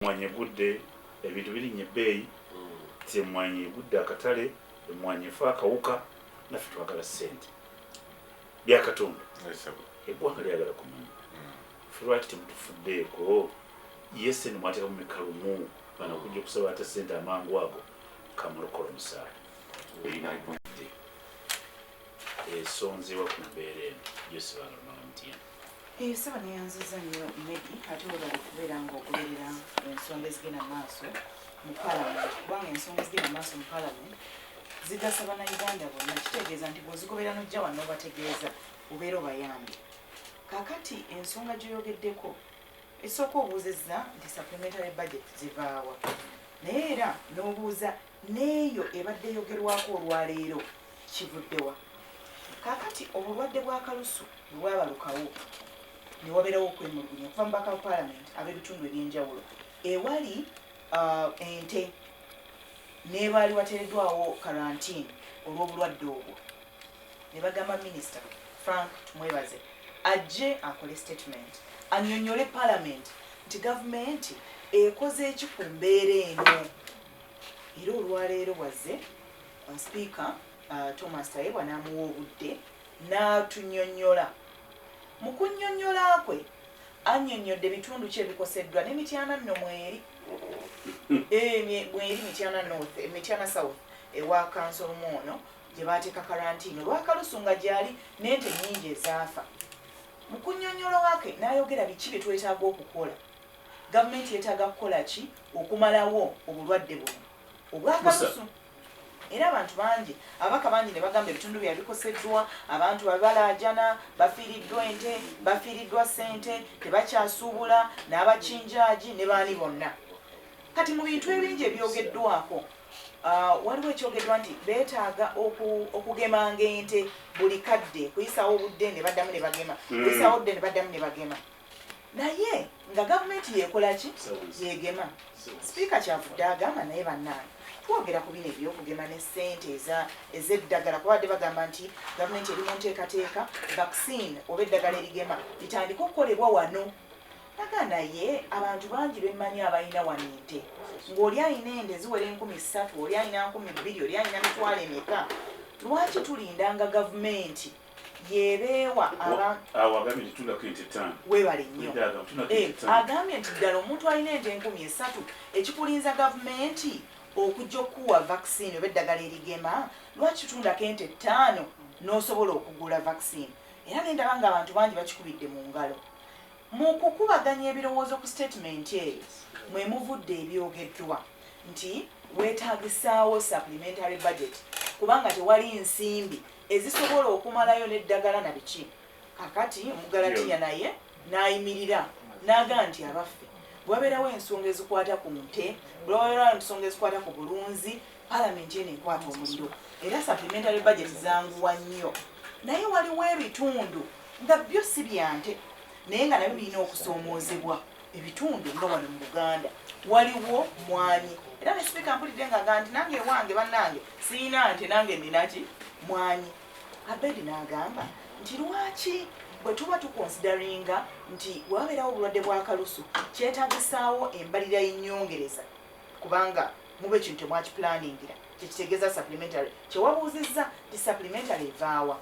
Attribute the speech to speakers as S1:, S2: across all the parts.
S1: Emmwanyi egudde, ebintu birinnya ebbeeyi, ti emmwanyi egudde akatale, emmwanyi efa akawuka, naffe twagala ssente. Byakatonda, eggwanga lyagala kumanya ffe lwaki temutufuddeeko? Ye ssente mwateekamu meka lumu bano okujja okusaba ate ssente amangu ago kamulokole omusaala esonzeewa ku mbeera eno gyosibanga mtn.
S2: Eyo ssebo neyanziza nnyo Medi, ate webale kubeera nga ogoberera ensonga ezigenda maaso mu palamenti, kubanga ensonga ezigenda maaso mu palamenti zigasa bannayuganda bonna. Kitegeeza nti bw'ozigobera n'ojja wano n'obategeeza, obeera obayambye. Kaakati ensonga gy'oyogeddeko esooka, obuuzizza nti supplementary budget zivaawa, naye era n'obuuza n'eyo ebadde eyogerwako olwaleero kivuddewa. Kaakati obulwadde bwa kalusu bwe bwabalukawo ne wabeerawo okwemulugunya okuva mu baka palamenti ab'ebitundu ebyenjawulo ewali ente n'ebaali wateereddwawo karantini olw'obulwadde obwo, ne bagamba Minisita Frank Tumwebaze ajje akole statement annyonnyole palamenti nti gavumenti ekoze eki ku mbeera eno. Era olwaleero bwazze, Sipiika Thomas Tayebwa n'amuwa obudde n'atunnyonnyola. Mu kunnyonnyola kwe annyonnyodde bitundu ki ebikoseddwa, ne Mityana nno mweri. Mweri Mityana North, Mityana South, ewa counsel mwono gye baateeka karantiini olwakalusu nga gyali n'ente nnyingi ezaafa. Mu kunnyonnyola wake n'ayogera biki bye twetaaga okukola, gavumenti yeetaaga kukola ki okumalawo obulwadde buno obwakalusu. Era abantu bangi, ababaka bangi ne bagamba ebitundu bya bikoseddwa, abantu babalaajana, bafiiriddwa ente, bafiiriddwa ssente, tebakyasuubula, n'abakinjaaji ne baani bonna. Kati mu bintu ebingi ebyogeddwako, waliwo ekyogeddwa nti beetaaga okugemanga ente buli kadde, kuyisaawo obudde ne baddamu ne bagema, kuyisaawo obudde ne baddamu ne bagema, naye nga gavumenti yekola ki? Yegema. Sipiika kyavudde agamba, naye bannange, twogera ku bino ebyokugema ne ssente ez'eddagala, kuba badde bagamba nti gavumenti eri mu nteekateeka vaccine oba eddagala erigema litandike okukolebwa wano. Naga naye abantu bangi bemmanyi abalina wano ente, ng'oli alina ente ziwera 3000, oli alina 2000, oli alina mitwalo emeka. Lwaki tulindanga gavumenti yebeewa?
S1: Awo agambye nti tundako ente ttaano.
S2: Weebale nnyo.
S1: Wedde agamba tundako ente ttaano.
S2: Agambye nti ddala omuntu alina ente 3000, ekikulinza gavumenti okujja okukuwa vaccine oba eddagala erigema, lwaki tutundako ente ttaano n'osobola okugula vaccine? Era nendaba nga abantu bangi bakikubidde mu ngalo. Mu kukubaganya ebirowoozo ku statement eyo mwe muvudde ebyogeddwa nti weetaagisaawo supplementary budget, kubanga tewali nsimbi ezisobola okumalayo n'eddagala na biki. Kakati omugalatiya naye n'ayimirira n'agaa nti abaffe, bwe wabeerawo ensonga ezikwata ku nte, bwe wabeerawo ensonga ezikwata ku bulunzi, palamenti eno ekwata omuliro era supplementary budget zanguwa nnyo. Naye waliwo ebitundu nga byo si byante, naye nga nabyo birina okusoomoozebwa, ebitundu nga wano mu Buganda waliwo mwanyi. Era ne sipiika mpulidde nga aga nti nange ewange bannange siina nte, nange ninaki mwanyi. Abedi n'agamba nti lwaki bwe tuba tuconsideringa nti bwe wabeerawo obulwadde bwa kalusu kyetagisaawo embalirira y'ennyongereza, kubanga muba ekintu temwakipulaningira, kyekitegeeza supplementary kyewabuuzizza nti supplementary evaawa.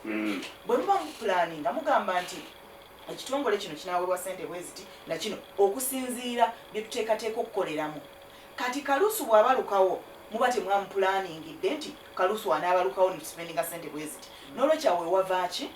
S2: Bwe muba mupulaninga mugamba nti ekitongole kino kinaweebwa ssente bwe ziti na kino okusinziira bye tuteekateeka okukoleramu. Kati kalusu bw'abalukawo muba temwamupulaningidde nti kalusu anaabalukawo netusipendinga ssente bwe ziti, n'olwekyo awo ewava ki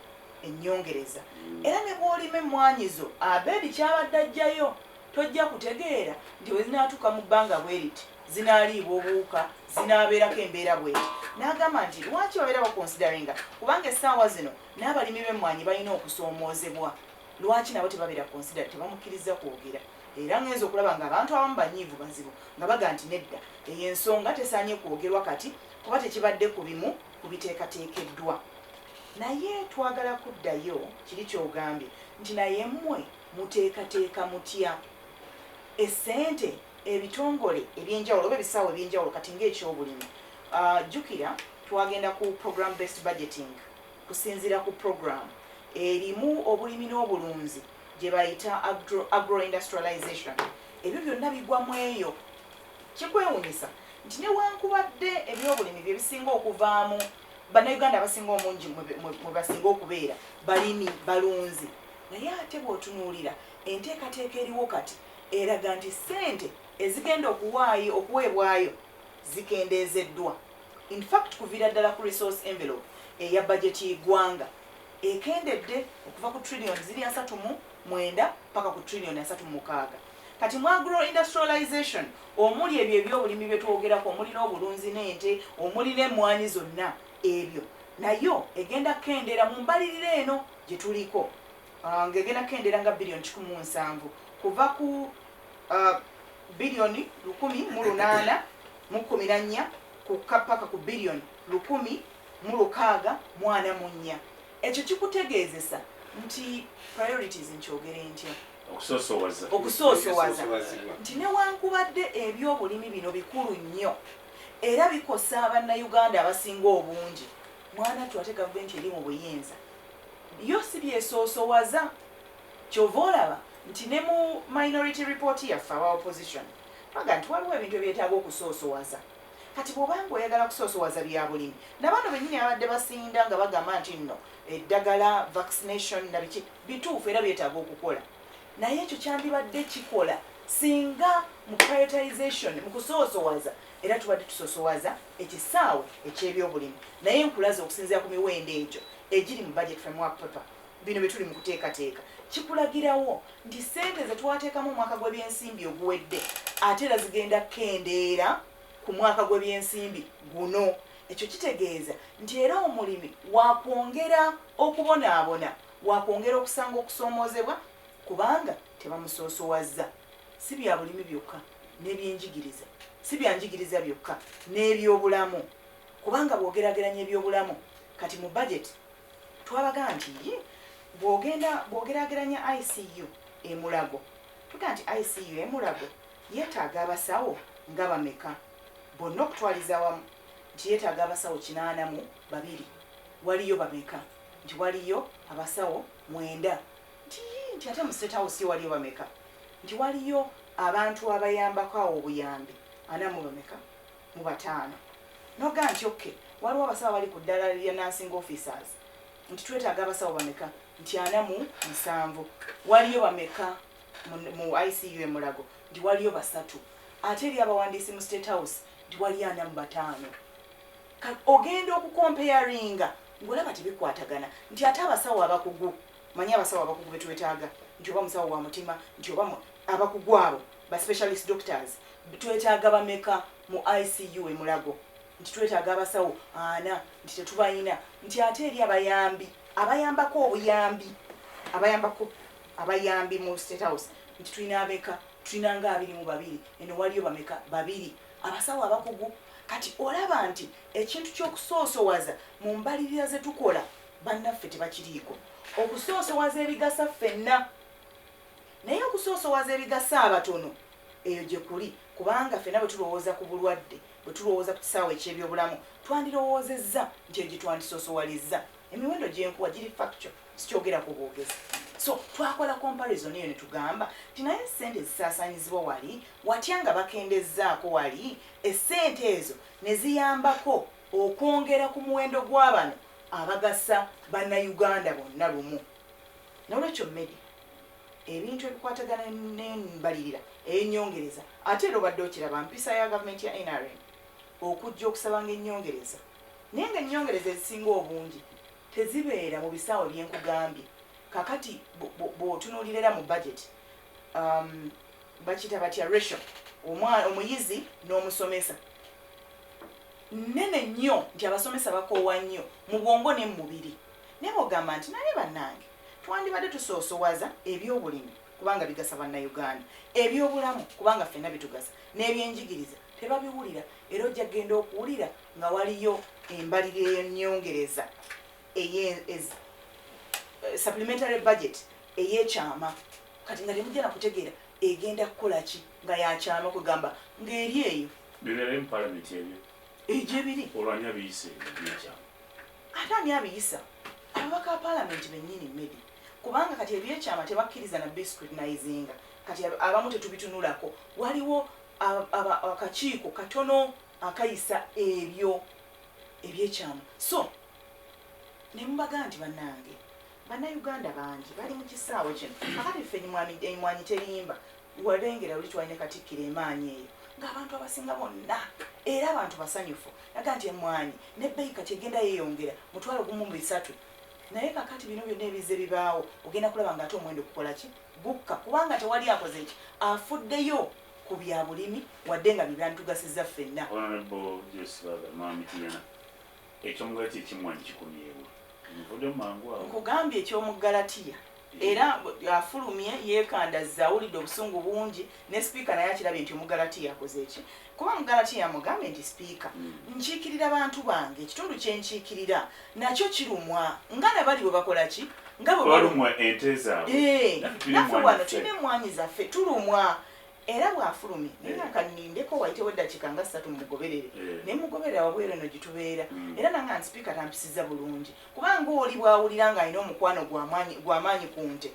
S2: ennyongereza. Era ne bw'olima emmwanyi zo, Abedi kyabadde ajjayo, tojja kutegeera nti bwe zinaatuuka mu bbanga bwe riti zinaaliibwa obuwuka, zinaabeerako embeera bweti. N'agamba nti lwaki babeera baconsideringa, kubanga essaawa zino n'abalimi b'emmwanyi balina okusoomoozebwa, lwaki nabo tebabeera considered? Tebamukkiriza kwogera. Era ngenza okulaba nga abantu abamu banyiivu bazibu nga baga nti nedda, eyo ensonga tesaanye kwogerwa kati kuba tekibadde ku bimu ku biteekateekeddwa. Naye twagala kuddayo kiri ky'ogambye nti naye mmwe muteekateeka mutya essente ebitongole ebyenjawulo oba ebisaawo ebyenjawulo, kati ng'ekyobulimi? Jjukira twagenda ku program based budgeting, kusinziira ku program erimu obulimi n'obulunzi gye bayita agro industrialization. Ebyo byonna bigwa mu eyo. Kikwewunyisa nti newankubadde ebyobulimi bye bisinga okuvaamu, Bannayuganda abasinga omungi mwe basinga okubeera balimi, balunzi, naye ate bw'otunuulira enteekateeka eriwo kati eraga nti ssente ezigenda okuwaayo okuweebwayo zikendeezeddwa. In fact, kuviira ddala ku resource envelope eya bajeti y'eggwanga ekendedde okuva ku trillion ziri 39 paka ku trillion 36. Kati mu agro industrialization, omuli ebyo ebyobulimi bye twogerako, omuli n'obulunzi n'ente, omuli n'emmwanyi zonna ebyo, nayo egenda kukendeera mu mbalirira eno gye tuliko, ng'egenda kukendeera nga biliyoni 170 kuva ku biliyoni 1814 kukka paka ku biliyoni 1644. Ekyo kikutegeezesa nti priorities, nkyogere ntya?
S1: Okusoosowaza.
S2: Okusoosowaza, nti newankubadde ebyobulimi bino bikulu nnyo era bikosa Bannayuganda abasinga obungi, mwana ttu, ate gavumenti eri mu buyinza yo si byesoosowaza. Kyova olaba nti ne mu minority report yaffe aba opposition twaga nti waliwo ebintu ebyetaaga okusoosowaza. Kati bw'obanga oyagala kusoosowaza bya bulimi, nabano bennyini abadde basinda nga bagamba nti nno eddagala, vaccination na biki, bituufu era byetaaga okukola, naye ekyo kyandibadde kikola singa mu prioritization, mu kusoosowaza, era tubadde tusosowaza ekisaawe eky'ebyobulimi. Naye nkulaze okusinziira ku miwendo egyo egiri mu budget framework paper, bino bye tuli mu kuteekateeka, kikulagirawo nti ssente ze twateekamu omwaka gw'ebyensimbi oguwedde ate era zigenda kukendeera ku mwaka gw'ebyensimbi guno. Ekyo kitegeeza nti era omulimi wakwongera okubonaabona, wakwongera okusanga okusoomoozebwa, kubanga tebamusoosowazza. Si bya bulimi byokka, n'ebyenjigiriza, si byanjigiriza byokka, n'ebyobulamu, kubanga bw'ogerageranya ebyobulamu kati mu budget twabaga nti ye bw'ogenda bw'ogerageranya ICU e Mulago, tugaa nti ICU e Mulago yeetaaga abasawo nga bameka bonna okutwaliza awamu? Nti yeetaaga abasawo 82. Waliyo bameka? Nti waliyo abasawo 9. Nti yii, nti ate mu State House yo waliyo bameka? Nti waliyo abantu abayambako awo obuyambi ana mu bameka, mu bataano. Nogaa nti okay, waliwo abasawo abali ku ddala lya nursing officers, nti twetaaga abasawo bameka? Nti 47. Waliyo bameka mu ICU e Mulago? Nti waliyo basatu. Ate eri abawandiisi mu State House? Nti waliyo 45. Ogenda okucomparinga ng'olaba tebikwatagana. Nti ate abasawo abakugu, manyi abasawo abakugu betwetaaga, nti oba musawo wa mutima, nti oba abakugu abo ba specialist doctors twetaaga bameka mu ICU e Mulago? Nti twetaaga abasawo 40, nti tetubayina. Nti ate eri abayambi abayambako obuyambi, abayambako abayambi mu State House, nti tulina abeka? Tulina nga 22. Eno waliyo bameka? Babiri. Abasawo abakugu. Kati olaba nti ekintu ky'okusoosowaza mu mbalirira ze tukola, bannaffe tebakiriiko, okusoosowaza ebigasa ffenna. Naye okusoosowaza ebigasa abatono eyo gye kuli, kubanga ffenna bwe tulowooza ku bulwadde, bwe tulowooza ku kisaawe eky'ebyobulamu, twandirowoozezza nti eyo gye twandisoosowalizza. Emiwendo gyenkuwa giri factual, sikyogera ku bwogezi. So twakola comparison eyo ne tugamba nti naye sente zisaasaanyizibwa wali watya nga bakendezzaako wali, essente ezo ne ziyambako okwongera ku muwendo gw'abano abagasa Bannayuganda bonna lumu. Nolwekyo medi ebintu ebikwatagana n'embalirira ey'ennyongereza, ate era obadde okiraba mpisa ya gavumenti ya NRM okujja okusabanga ennyongereza, naye nga ennyongereza ezisinga obungi tezibeera mu bisaawe byenkugambye. Kakati bw'otunuulira era mu budget, bakiyita batya, ratio omuyizi n'omusomesa nnene nnyo, nti abasomesa bakoowa nnyo mu bwongo ne mu mubiri. Naye bw'ogamba nti naye bannange twandibadde tusoosowaza ebyobulimi kubanga bigasa Bannayuganda, ebyobulamu kubanga ffenna bitugasa, n'ebyenjigiriza, tebabiwulira. Era ojja kgenda okuwulira nga waliyo embalirira ey'ennyongereza, supplementary budget ey'ekyama. Kati nga temujja nakutegeera egenda kukola ki, nga yakyama, kwegamba ng'eri eyo.
S1: Bibeerayo mu palamenti ebyo?
S2: Egyo ebiri.
S1: Olwani abiyise ebyekyama?
S2: Ate ani abiyisa? Ababaka ba paalamenti bennyini, medi, kubanga kati ebyekyama tebakkiriza na biscrutinizinga. Kati abamu tetubitunulako. Waliwo akakiiko katono akayisa ebyo ebyekyama. So ne mubaga nti bannange, Bannayuganda bangi bali mu kisaawe kino. Kakati ffe emwanyi terimba. Walengera luli twalina Katikkiro emaanyi eyo, ng'abantu abasinga bonna era abantu basanyufu, naga nti emwanyi nebbeeyi kati egenda yeeyongera, 13,300. Naye kakati bino byonna ebizze bibaawo, ogenda kulaba nga ate omuwendo gukola ki? Gukka, kubanga tewali akoze ki, afuddeyo ku bya bulimi, wadde nga bye byanditugasizza ffenna.
S1: Honorable Joyce Bagala, Mwami Tiyana, ekyomugalatiya ekimwanyi kikomyewo, nvuddemu mangu awo.
S2: Nkugambye, ekyomugalatiya era afulumye yeekandazza, awulidde obusungu bungi, ne sipiika naye akirabye nti omugalatiya akoze eki, kuba mugalatiya amugambe nti, "Sipiika, nkiikirira bantu bange, ekitundu kyenkiikirira nakyo kirumwa nga nabali bwe bakola ki, nga bwe balumwa."
S1: Balumwa ente zaabwe.
S2: Eh,
S1: Naffe tulina
S2: naffe
S1: emmwanyi
S2: wano
S1: ffe.
S2: tulina emmwanyi zaffe, tulumwa. Era bw'afulumye naye nga kanindeko wayitewo eddakiika nga 3 mugoberere. Ne mugoberera wabweru eno gye tubeera. Era nanga nti sipiika tampisiza bulungi, kubanga oli bw'awulira ng'alina omukwano gw'amaanyi ku nte,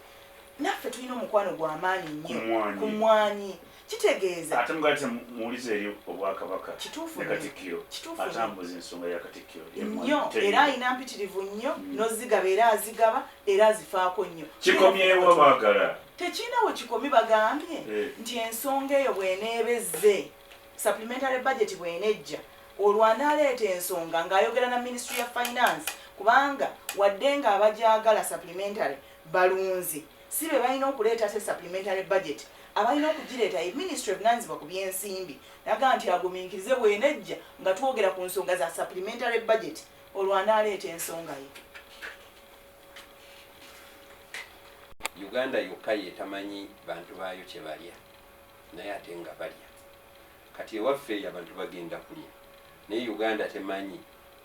S2: naffe tulina omukwano gw'amaanyi
S1: Ku
S2: nnyo
S1: mmwanyi.
S2: ku mmwanyi, kitegeeza
S1: Ate mugalatiya muwulize eri obwakabaka
S2: Kituufu
S1: ne
S2: nnyo.
S1: Katikkiro.
S2: Kituufu nnyo.
S1: Atambuza ensonga ya Katikkiro y'emmwanyi
S2: Nnyo,
S1: teriiwo.
S2: era alina mpitirivu nnyo n'ozigaba, era azigaba, era azifaako nnyo.
S1: Kikomyewo, baagala.
S2: Tekirina we kikomi, bagambye nti ensonga eyo bw'eneebezze supplementary budget bw'enejja, olwo anaaleeta ensonga ng'ayogera na Ministry ya Finance, kubanga wadde nga abagyagala supplementary balunzi, si be balina okuleeta ate supplementary budget. Abalina okugireeta ye ministry evunanyizibwa ku byensimbi. Naga nti agumiikirize, bw'enejja nga twogera ku nsonga za supplementary budget, olwo anaaleeta ensonga ye.
S3: Uganda yokka yetamanyi bantu baayo kye balya, naye ate nga balya. Kati ewaffe eyo abantu bagenda kulya, naye Uganda temanyi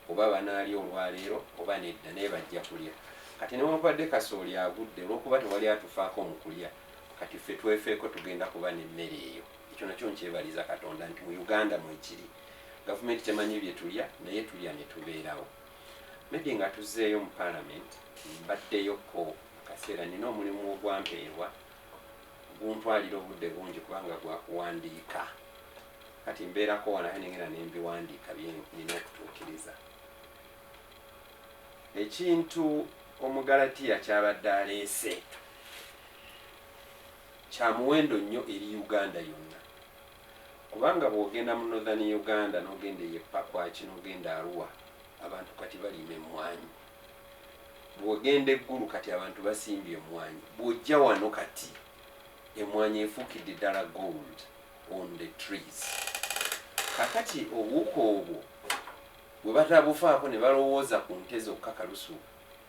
S3: oba banaalya olwaleero oba nedda, naye bajja kulya. Kati newankubadde kasooli agudde, olwokuba tewali atufaako mu kulya, kati ffe twefeeko, tugenda kuba n'emmere eyo. Ekyo nakyo nkyebaliza Katonda nti mu Uganda mwekiri, gavumenti temanyi bye tulya, naye tulya ne tubeerawo. Maybe nga tuzzeeyo mu parliament, mbaddeyoko akaseera, nina omulimu ogwampeerwa guntwalira obudde bungi kubanga gwakuwandiika. Kati mbeerako wano ate nengenda nembiwandiika bye nina okutuukiriza. Ekintu omugalatiya kyabadde aleese kya muwendo nnyo eri Uganda yonna, kubanga bw'ogenda mu Northern Uganda, n'ogenda eyo Pakwaki, n'ogenda Arua, abantu kati balima emmwanyi. Bw'ogenda eggulu, kati abantu basimbye emmwanyi. Bw'ojja wano kati emmwanyi efuukidde ddala gold on the trees. Kakati obuwuka obwo bwe batabufaako ne balowooza ku nte zokka, kalusu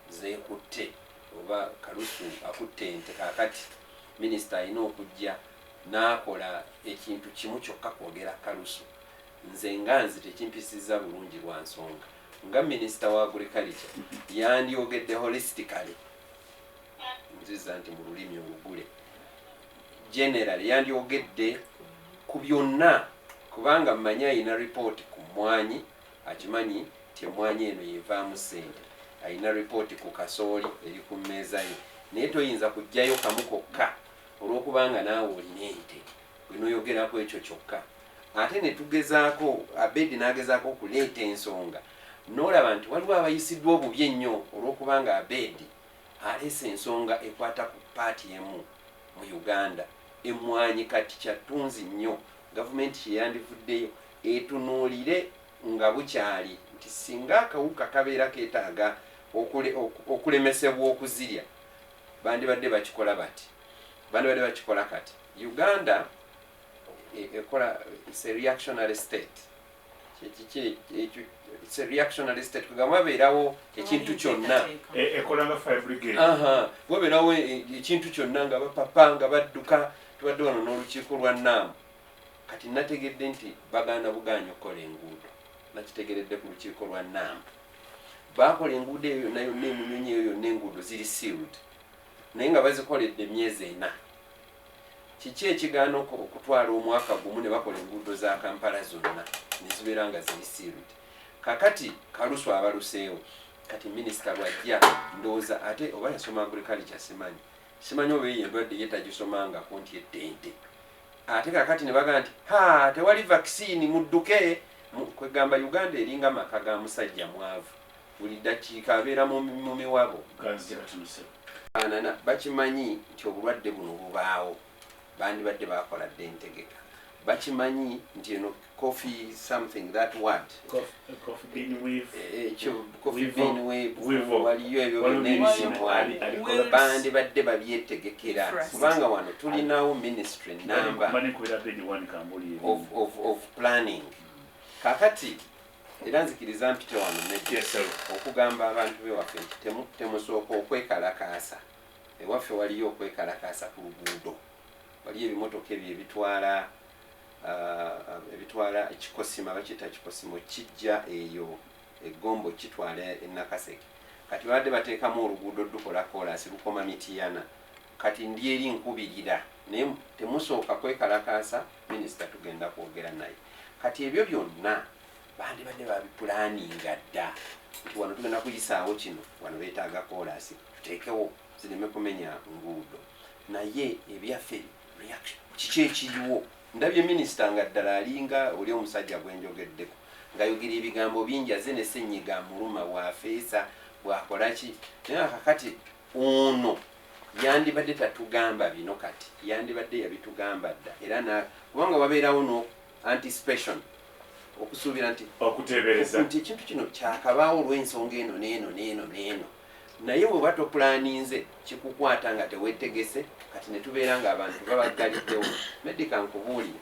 S3: zeekutte oba kalusu akutte ente. Kakati minisita alina okujja n'akola ekintu kimu kyokka, kwogera kalusu. Nze nga nze tekimpisiza bulungi lwa nsonga nga minisita wa agriculture yandyogedde holistically, nziza nti mu lulimi olugule general, yandyogedde ku byonna, kubanga mmanyi ayina ripooti ku mmwanyi, akimanyi nti emmwanyi eno yevaamu ssente, ayina ripooti ku kasooli eri ku mmeeza ye, naye toyinza kuggyayo kamu kokka olw'okubanga naawe olina ente gwe noyogerako ekyo kyokka. Ate ne tugezaako, Abedi n'agezaako okuleeta ensonga, n'olaba nti waliwo abayisiddwa obubi ennyo olw'okubanga Abedi aleese ensonga ekwata ku paati emu mu Uganda. Emmwanyi kati kyattunzi nnyo, gavumenti kyeyandivuddeyo etunuulire nga bukyali nti singa akawuka kabeera keetaaga okulemesebwa okuzirya, bandibadde bakikola bati, bandibadde bakikola kati. Uganda ekola, it's a reactionary state. Kiki ekyo? It's a reactionary state, kugamba wabeerawo ekintu kyonna.
S1: Ekola nga fire brigade.
S3: Aha, wabeerawo ekintu kyonna nga bapapa nga badduka. Tubadde wano n'olukiiko lwa NAM. Kati nategedde nti bagaana bugaanyi okukola enguudo. Nakitegeredde ku lukiiko lwa NAM. Bakola enguudo eyo yonna yonna, emunyonyi eyo yonna, enguudo ziri sealed, naye nga bazikoledde emyezi 4. Kiki ekigaana okutwala omwaka gumu ne bakola enguudo za Kampala zonna ne zibeera nga ziri sealed? Kakati kalusu abaluseewo. Kati minisita lwajja, ndowooza ate oba yasoma agriculture, simanyi. Simanyi oba eyo endwadde ye tagisomangako nti ettente. Ate kakati ne bagamba nti ha, tewali vaccine, mudduke. Kwegamba Uganda eringa maka ga musajja mwavu, buli ddakiika abeera mu miwabo.
S1: Ganzija katono ssebo.
S3: Faanana bakimanyi nti obulwadde buno bubaawo, bandibadde bakola dda entegeka. Bakimanyi nti eno coffee something, that word.
S1: Coffee bean weevil.
S3: Ekyo coffee
S1: Weevil.
S3: bean weevil,
S1: Weevil.
S3: waliyo ebyo
S1: Waliwo
S3: byonna
S1: ebizimbu
S3: ebizimwani
S1: alikola.
S3: Bandibadde babyetegekera,
S2: Interest.
S3: kubanga wano tulinawo ministry namba
S1: Banekubira bedi wani kambuli.
S3: of planning. Kakati era nzikiriza mpite wano Meddie,
S1: Yes, sir.
S3: okugamba abantu bewaffe nti temusooka okwekalakaasa. Ewaffe waliyo okwekalakaasa ku luguudo, waliyo ebimotoka ebyo ebitwala ekikosima, bakiyita kikosimo, kijja eyo egombo kitwala enakaseke. Kati babadde bateekamu oluguudo lukola koolaasi lukoma Mitiyana. Kati ndi eri nkubirira, naye temusooka kwekalakaasa, minisita tugenda kwogera naye. Kati ebyo byonna bandibadde babipulaninga dda nti wano tugenda kuyisaawo kino, wano beetaaga koolaasi, tuteekewo zireme kumenya nguudo. Naye ebyaffe reaction kiki ekiriwo? Ndabye minisita nga ddala alinga oli omusajja gwenjogeddeko ng'ayogera ebigambo bingi, aze ne senyiga amuluma, bw'afeesa bw'akola ki. Naye nga kakati ono yandibadde tatugamba bino, kati yandibadde yabitugamba dda, era kubanga wabeerawo no anticipation, okusuubira nti
S1: okuteebereza
S3: nti ekintu kino kyakabaawo olw'ensonga eno n'eno n'eno n'eno. Naye bwe batopulaninze, kikukwata nga teweetegese. Kati ne tubeera nga abantu babaggaliddewo. Medika, nkubuulire,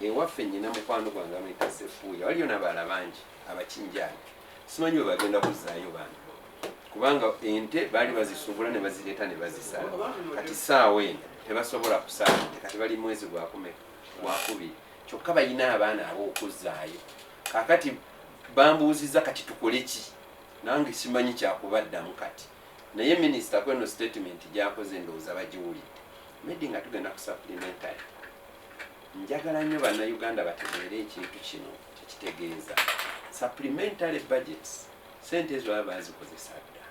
S3: ewaffe nyina mukwano gwange amuyita Sefuuya, waliyo n'abalala bangi abakinjaali, simanyi bwe bagenda kuzzaayo bantu, kubanga ente baali bazisuubula ne bazireeta ne bazisala. Kati saawa eno tebasobola kusala nte. Kati bali mwezi gwakumeka? Gwakubiri. Kyokka balina abaana ab'okuzzaayo. Kakati bambuuziza kati tukole ki? Nange simanyi kyakubaddamu kati. Naye minisita kweno statement gyakoze, ndowooza bagiwulidde. Medi, nga tugenda ku supplementary, njagala nnyo Bannayuganda bategeere ekintu kino kyekitegeeza. Supplementary budgets, sente ezo baba bazikozesa dda,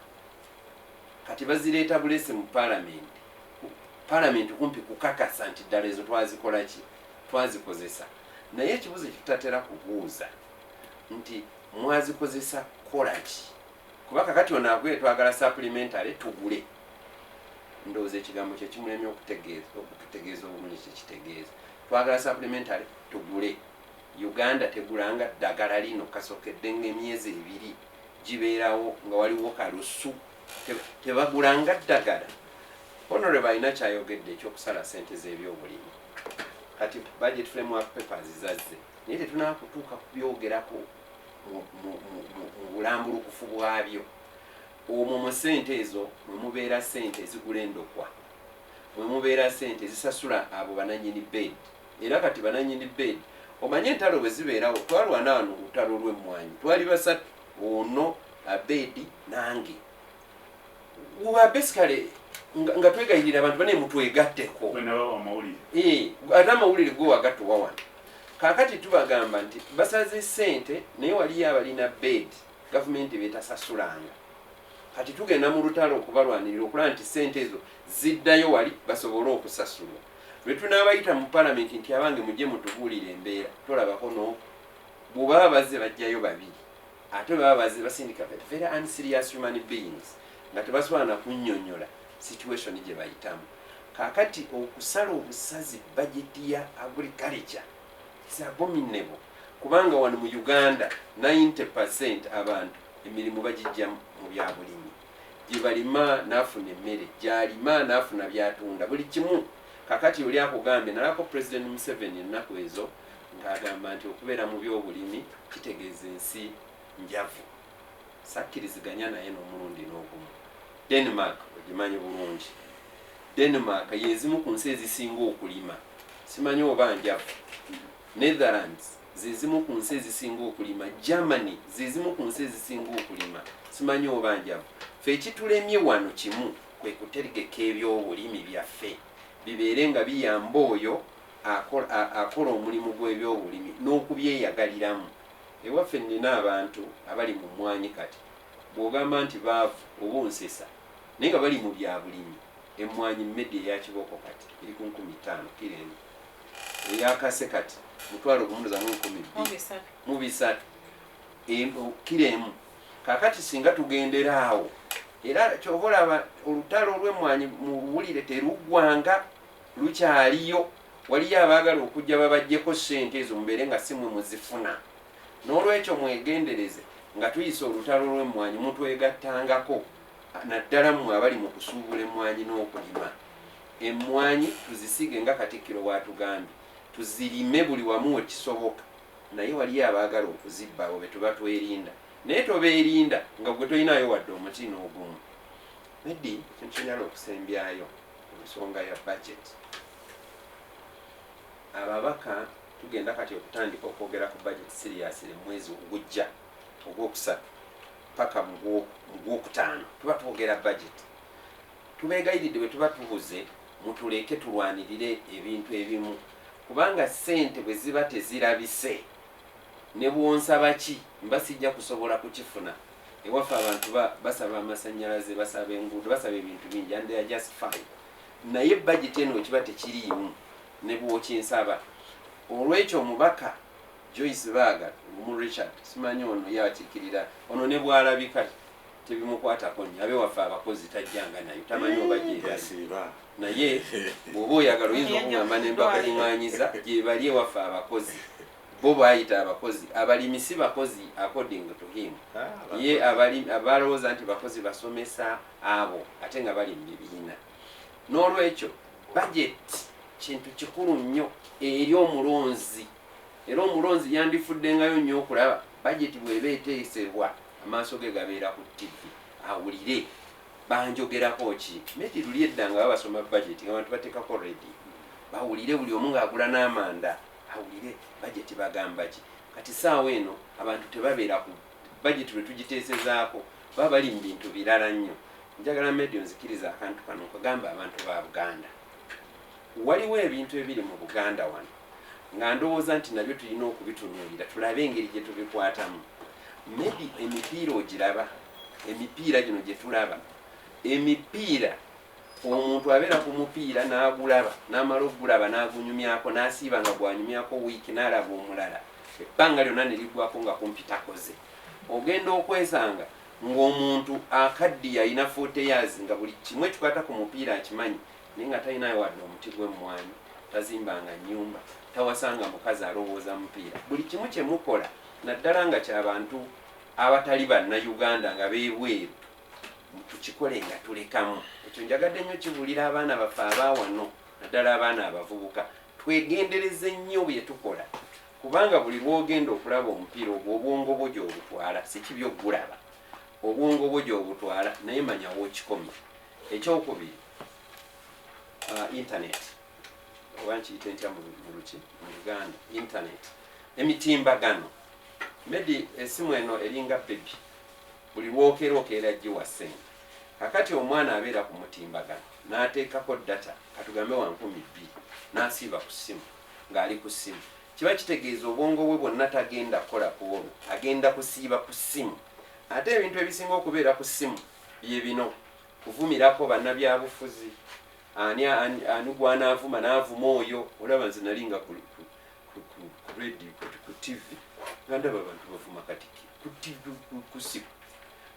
S3: kati bazireeta bulesi mu palamenti. Palamenti kumpi kukakasa nti ddala ezo twazikola ki, twazikozesa. Naye ekibuzo kyetutatera kubuuza nti mwazikozesa kukola ki? Kuba kakati ono agwire twagala supplementary tugule, ndowooza ekigambo kyekimulemye okututegeeza obulungi kyekitegeeza. Twagala supplementary tugule. Uganda tegulanga ddagala lino kasokedde nga emyezi 2 gibeerawo nga waliwo kalusu. Tebagulanga ddagala. Honorable alina kyayogedde ekyokusala sente z'ebyobulimi. Kati budget framework papers zazze, naye tetunakutuuka kubyogerako mu bulambulukufu bwabyo. Omwo mu sente ezo mwe mubeera sente ezigula endokwa, mwe mubeera sente ezisasula abo bananyini bed. Era kati bananyini bed, omanye entalo bwe zibeerawo, twalwana wano olutalo lw'emmwanyi, twali basatu, ono Abedi nange. We are basically nga twegayirira abantu bane mutwegatteko.
S1: Bwenabawa amawulire.
S3: Ate amawulire go wagatuwa wano. Kakati tubagamba nti basaze sente, naye waliyo abalina bed gavumenti betasasulanga. Kati tugenda mu lutalo okubalwanirira okulaba nti sente ezo ziddayo wali basobole okusasulwa. Lwe tunaabayita mu palamenti nti abange mujje mutubuulire embeera, tolabako no bw'obaba bazze bajjayo babiri, ate baba bazze basindika very unserious human beings nga tebasobola na kunnyonnyola situation gye bayitamu. Kaakati okusala obusazi bajeti ya agriculture is abominable, kubanga wano mu Uganda 90% abantu emirimu bagijja mu byabulimi, gye balima n'afuna emmere, gy'alima n'afuna byatunda, buli kimu. Kakati oli akugambye nalako President Museveni ennaku ezo ng'agamba nti okubeera mu byobulimi kitegeeza ensi njavu. Sakkiriziganya naye n'omulundi n'ogumu. Denmark ogimanyi bulungi. Denmark yezimu ku nsi ezisinga okulima, simanyi oba njavu. Netherlands zezimu ku nsi ezisinga okulima. Germany zezimu ku nsi ezisinga okulima, simanyi oba njavu. Fe ekitulemye wano kimu, kwe kutegeka ebyobulimi byaffe bibeere nga biyamba oyo akola omulimu gw'ebyobulimi n'okubyeyagaliramu. Ewaffe nnina abantu abali mu mmwanyi, kati bw'ogamba nti baavu oba onsesa, naye nga bali mu byabulimi. Emmwanyi mmedi eya kiboko kati eri ku 5,000 kiro emu, eyakase kati 1,200 300 kiro emu. Kakati singa tugendera awo, era kyova olaba olutalo olw'emmwanyi muwulire teruggwanga, lukyaliyo. Waliyo abaagala okujja babajjeko ssente ezo, mubeere nga si mwe muzifuna. N'olwekyo mwegendereze nga tuyisa olutalo lw'emmwanyi, mutwegattangako, naddala mmwe abali mu kusuubula emmwanyi n'okulima emmwanyi. Tuzisige nga Katikkiro bw'atugambye, tuzirime buli wamu wekisoboka, naye waliyo abaagala okuzibba, abo be tuba twerinda. Naye tobeerinda nga gwe tolinayo wadde omuti n'ogumu. Medi, ekintu kyenyala okusembyayo ku nsonga ya budget, ababaka tugenda kati okutandika okwogera ku budget seriously mwezi ogujja ogwokusatu paka mu gwokutaano tuba twogera budget. Tubeegayiridde, bwe tuba tubuze mutuleke tulwanirire ebintu ebimu, kubanga ssente bwe ziba tezirabise, ne bwonsaba ki mba sijja kusobola kukifuna. Ewaffe abantu basaba amasanyalaze, basaba enguudo, basaba ebintu bingi, and they are justified, naye budget eno ekiba tekiriimu ne bwokinsaba. Olwekyo omubaka Joyce Baaga Lumu Richard, simanyi ono yakiikirira ono, ne bwalabika tebimukwatako nnyo. Abewaffe abakozi tajjanga nayo, tamanyi oba gyebali.
S1: Yasiiba.
S3: Naye bw'oba oyagala oyinza okuŋŋamba ne mbakuŋŋaanyiza gye bali. Ewaffe abakozi bo bayita abakozi, abalimi si bakozi according to him. Ye abalowooza nti bakozi basomesa abo, ate nga bali mu bibiina. N'olwekyo budget kintu kikulu nnyo eri omulonzi, era omulonzi yandifuddengayo nnyo okulaba budget bw'eba eteesebwa, amaaso ge gabeera ku TV, awulire banjogerako ki. Meti luli edda nga babasoma budget nga abantu bateekako radio bawulire, buli omu ng'agula n'amanda awulire budget bagamba ki. Kati saawa eno abantu tebabeera ku budget lwe tugiteesezaako, baba bali mu bintu birala nnyo. Njagala medio nzikiriza akantu kano nkagamba abantu ba Buganda. Waliwo ebintu ebiri mu Buganda wano nga ndowooza nti nabyo tulina okubitunuulira, tulabe engeri gye tubikwatamu. Maybe emipiira ogiraba, emipiira gino gye tulaba, emipiira omuntu abeera ku mupiira n'agulaba, n'amala okugulaba n'agunyumyako, n'asiiba nga gwanyumyako wiiki, n'alaba omulala ebbanga lyonna ne liggwako nga kumpi takoze. Ogenda okwesanga ng'omuntu akaddiye alina 40 years nga buli kimu ekikwata ku mupiira akimanyi, naye nga talinayo wadde omuti gw'emmwanyi, tazimbanga nnyumba, tawasanga mukazi, alowooza mupiira. Buli kimu kye mukola, naddala nga kyabantu abatali bannayuganda nga beebweru, tukikole nga tulekamu. Ekyo njagadde nnyo kibuulira abaana baffe abaawano, naddala abaana abavubuka. Twegendereze nnyo bye tukola, kubanga buli lwogenda okulaba omupiira ogwo, obwongo bwo gy'obutwala, si kibi okugulaba, obwongo bwo gy'obutwala, naye manya wookikomye. Ekyokubiri, internet, oba nkiyite ntya mu luki mu Luganda, internet, emitimbagano. Medi, esimu eno eringa baby, buli lwokeera okeera giwa ssente. Kakati omwana abeera ku mutimbagano n'ateekako data, katugambe wa 2,000, n'asiiba ku ssimu ng'ali ku ssimu, kiba kitegeeza obwongo bwe bwonna tagenda kukola ku olwo, agenda kusiiba ku ssimu. Ate ebintu ebisinga okubeera ku ssimu bye bino: kuvumirako bannabyabufuzi, ani ani gwanaavuma n'avuma oyo. Olaba nze nali nga ku radio, ku TV, nga ndaba abantu bavuma Katikkiro ku TV, ku simu.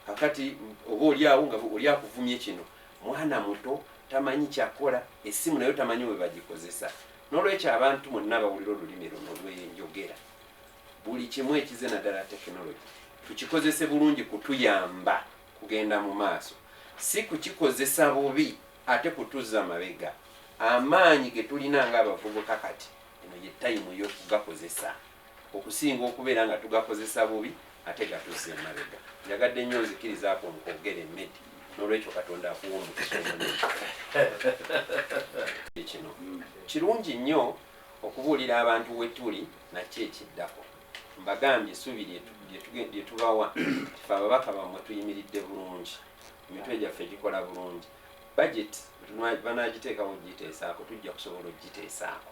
S3: Kakati oba oli awo nga oli akuvumye kino, mwana muto tamanyi kyakola, essimu nayo tamanyi we bagikozesa. N'olwekyo abantu mwenna bawulira olulimi luno lwenjogera, buli kimu ekize naddala tekinologi tukikozese bulungi kutuyamba kugenda mu maaso, si kukikozesa bubi ate kutuzza mabega. Amaanyi ge tulina ng'abavubuka kati eno ye time y'okugakozesa okusinga okubeera nga tugakozesa bubi ate gatuzza emabega. Njagadde nnyo nzikirizaako nkwogere emmedi. N'olwekyo Katonda akuwa omukisa omunene. Kino kirungi nnyo okubuulira abantu we tuli nakyo ekiddako. Mbagambye essuubi lye tubawa, fe ababaka bammwe tuyimiridde bulungi, emitwe gyaffe gikola bulungi. Budget banagiteekawo giteesaako, tujja kusobola okugiteesaako,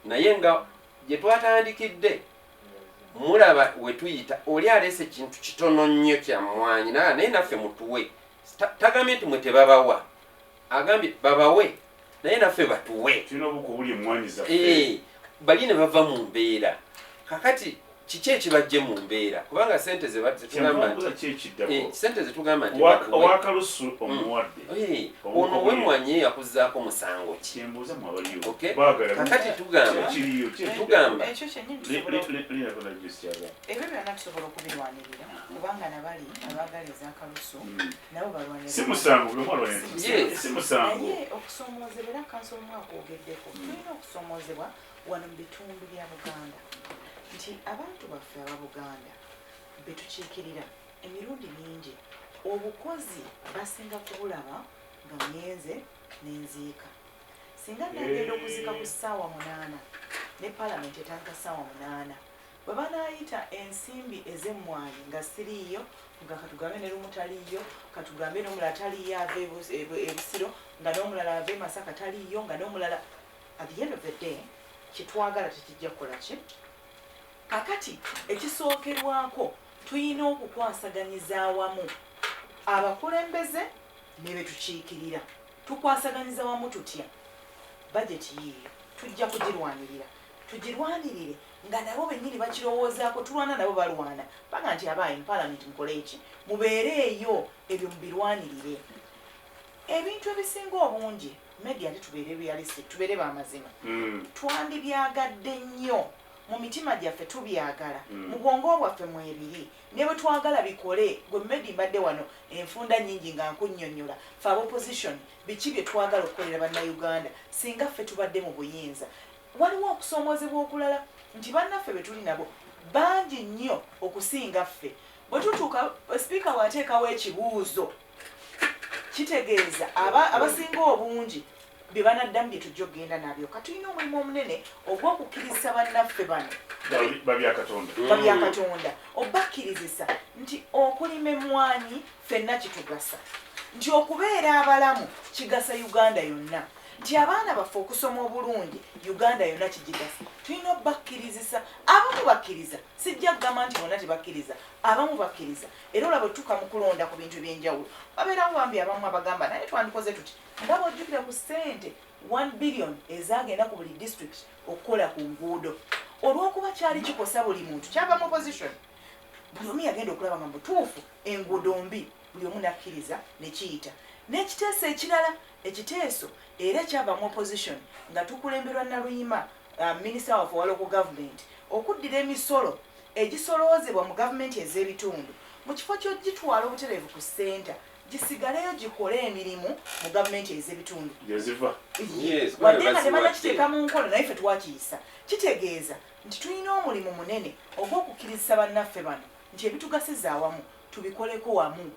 S3: naye nga gye twatandikidde mulaba we tuyita. Oli aleese kintu kitono nnyo kyammwanyi, naye naffe mutuwe. Tagambye nti mwe tebabawa. Agambye babawe, naye naffe batuwe.
S1: Tulina obuko obuli emmwanyi zaffe.
S3: Bali ne bava mu mbeera. Kakati kiki ekibajje mu mbeera? Kubanga sente ze zetugamba nti
S1: Kyenva ki ekiddako?
S3: Sente zetugamba nti batuwe.
S1: Owakalusu omuwadde. Obuko
S3: ono ow'emmwanyi ye yakuzzaako musango ki?
S1: Kyembuuza mu abaliyo.
S3: Okay.
S1: Baagala.
S3: Kakati tugamba
S1: Kiriyo.
S3: Tugamba.
S2: Ekyo kyennyini tusobola
S1: Linako na Joyce kyagamba.
S2: Ebyo byonna tusobola okubirwanirira, kubanga nabali abaagala ezakalusu nabo balwanirira.
S1: Si musango, buli omu alwanira. Si musango.
S2: Naye okusoomoozebwa, era kanso omu akwogeddeko, tulina okusoomoozebwa wano mu bitundu bya Buganda nti abantu baffe aba Buganda betukiikirira emirundi mingi obukozi basinga kubulaba nga ngenze nenziika. Singa nagenda okuziika ku ssaawa 8 ne Paalamenti etandika ssaawa 8, bwe banaayita ensimbi ez'emmwanyi nga siriiyo, nga katugambe ne Lumu taliiyo, katugambe n'omulala taliiyo ava e Busiro, nga n'omulala ava e Masaka taliiyo, nga n'omulala, at the end of the day kyetwagala tekijja kukola ki. Kakati ekisookerwako, tulina okukwasaganyiza awamu abakulembeze ne betukiikirira. Tukwasaganyiza wamu tutya? Bajeti yiiyo tujja kugirwanirira, tugirwanirire nga nabo bennyini bakirowoozaako. Tulwana nabo balwana, baga nti abaayi mu Paalamenti mukole eki, mubeere eyo, ebyo mubirwanirire. Ebintu ebisinga obungi, media, ate tubeere realistic, tubeere bamazima, twandibyagadde nnyo mu mitima gyaffe, tubyagala mu bwongo bwaffe mwebiri, ne bwe twagala bikole. Gwe medi, mbadde wano enfunda nnyingi nga nkunnyonnyola fe aba opposition biki bye twagala okukolera Bannayuganda singa ffe tubadde mu buyinza. Waliwo okusoomoozebwa okulala nti bannaffe be tuli nabo bangi nnyo okusinga ffe. Bwe tutuuka, sipiika bw'ateekawo ekibuuzo, kitegeeza abasinga obungi bye banaddamu bye tujja okugenda nabyo. Katulina omulimu omunene ogw'okukkirizisa bannaffe bano
S1: Babyakatonda.
S2: Babyakatonda, obakkirizisa nti okulima emmwanyi ffenna kitugasa, nti okubeera abalamu kigasa Uganda yonna, nti abaana baffe okusoma obulungi Uganda yonna kigigasa. Tulina obakkirizisa. Abamu bakkiriza, sijja kugamba nti bonna tebakkiriza, abamu bakkiriza. Era olaba otuuka mu kulonda ku bintu ebyenjawulo, babeerawo bambi abamu abagamba naye twandikoze tuti, nga bwojjukira ku ssente 1 billion ezagenda ku buli district okukola ku nguudo. Olw'okuba kyali kikosa buli muntu, kyava mu opposition, buli omu yagenda okulaba nga mubutuufu enguudo mbi, buli omu nakkiriza nekiyita. N'ekiteeso ekirala, ekiteeso era kyava mu opposition nga tukulemberwa Naluyima, minisita waffe owa local government, okuddira emisolo egisoloozebwa mu gavumenti ez'ebitundu, mu kifo ky'ogitwala obutereevu ku senta, gisigaleyo gikole emirimu mu gavumenti ez'ebitundu.
S1: Gyeziva.
S3: Yes,
S2: wadde nga
S3: baziwadde.
S2: Tebanakiteeka mu nkola, naye ffe twakiyisa. Kitegeeza nti tulina omulimu munene ogw'okukkirizisa bannaffe bano nti ebitugasiza awamu tubikoleko wamu.